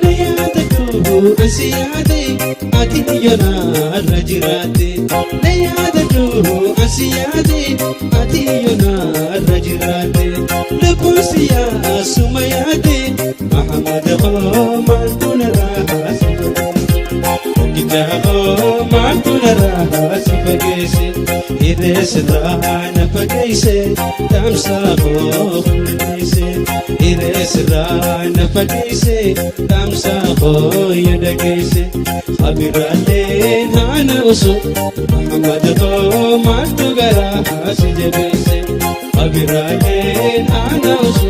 Na yaadadhu asi yaade ati yoonarra jiraate. Na yaadadhu asi yaade ati yoonarra jiraate. Lubbuun si yaasuma yaade Mahamad koo maaltu narraa si fageesse. Gita koo maaltu narraa si fageesse. Hidheesirraa na fageesse dhaamsa koo hundeesse. Hidheesirraa na fageesse dhaamsa koo yaada geesse. Abiraaleen haana usu Muhammad koo maaltu garaa si jabeesse. Abiraaleen haana usu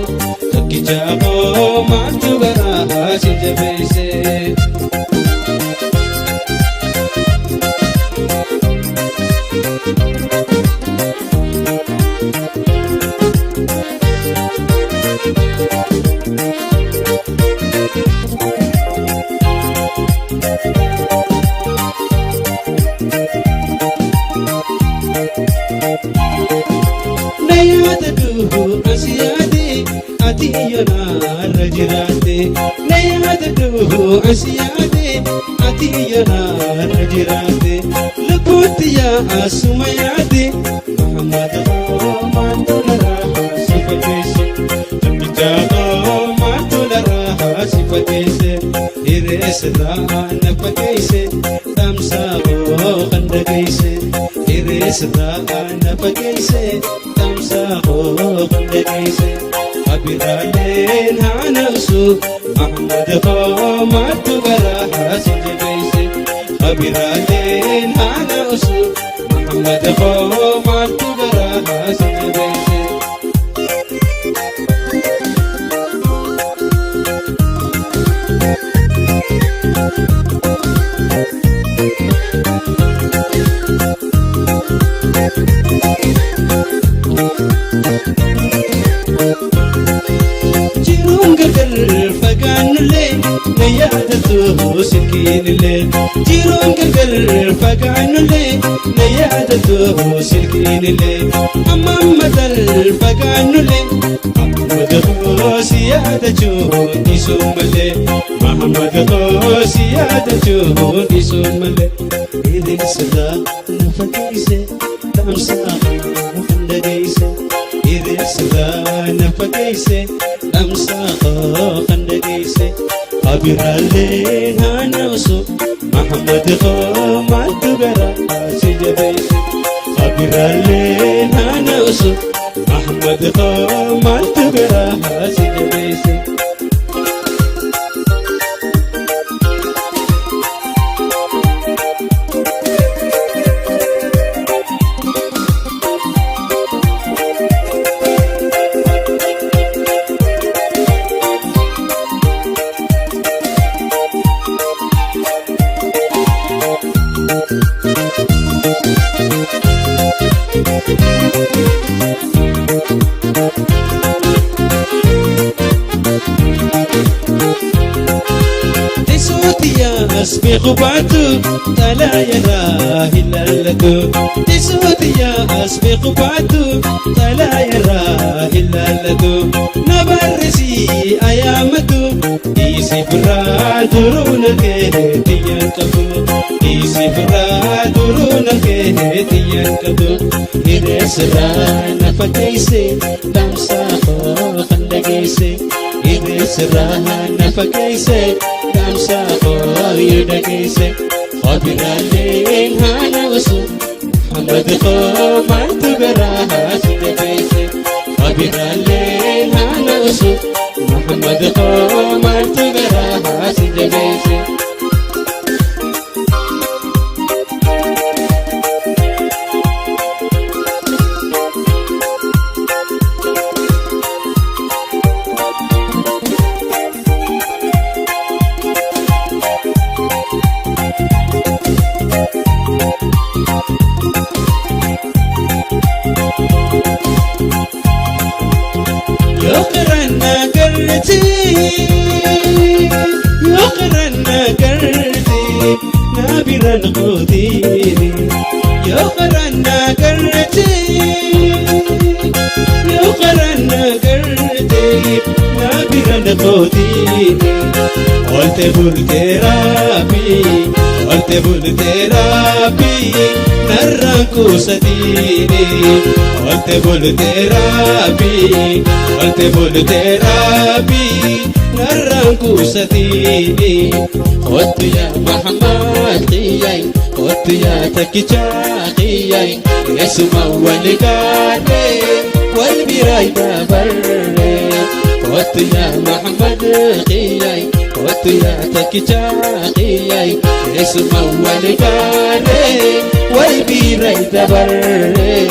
tokkicha koo maaltu garaa si jabeesse. Na yaadadhu asi yaade ati yoonarra jiraate. Na yaadadhu asi yaade ati yoonarra jiraate. Lubbuutti yaasuma yaade Muhammad koo maaltu narraa si fageesse. Tokkicha koo maaltu narraa si fageesse. Hidheesirraa na fageesse dhaamsa koo kan dhageesse. Hidheesirraa na fageesse dhaamsa koo kan dhageesse. Abiraaleen haana usu Muhammad koo maaltu garaa si jabeesse. Abiraaleen haana usu Muhammad koo maaltu garaa si jabeesse. Jiruun gargar fagaannullee na yaadatu silkiinillee. Jiruun gargar fagaannullee na yaadatu silkiinillee. Amma ammatal fagaannullee Muhammad koo si yaadachuun dhiisuu malee. Muhammad koo si yaadachuun dhiisuu malee. Hidheesirraa na fageesse dhaamsa koo kan dhageesse. Hidheesirraa na fageesse dhaamsa koo kan dhageesse. Abiraaleen haana usu Muhammad koo maaltu garaa si jabeesse. Abiraaleen haana usu Muhammad koo maaltu garaa si jabeesse. Teessootiyaas beeku baatu xalaayarraa hin lallatu. Teessootiyaas beeku baatu xalaayarraa hin lallatu. Na barreessi ayaamatu dhiisi birraa duruu na keetti qabu. Dhiisi birraa duruu na keetti qabu. Hidheesirraa na fageesse dhaamsa koo kan dhageesse. Hidheesirraa na fageesse dhaamsa koo yoo dhageesse. Obiraaleen haana usu Muhammad koo maaltu garaa si Nabiraallee naannoosu Muhammad koo maaltu garaa si jabeesse. Yoo qarannaa gartee, yoo qarannaa gartee, naabiraan qootiin. Yoo qarannaa gartee, yoo qarannaa gartee, naabiraan qootiin. Oolte bultee raabii, oolte bultee raabii, narraan kuusatiini. Oolte bultee raabii, oolte bultee raabii, narraan kuusatiini. Kottu yaa Muhammad qiyyay, kottu yaa takkichaa qiyyay, eessuma wal gaadhee wal biraa dabarree. Kottu yaa Muhammad qiyyay, kottu yaa takkichaa qiyyay, eessuma wal gaadhee wal biraa dabarree.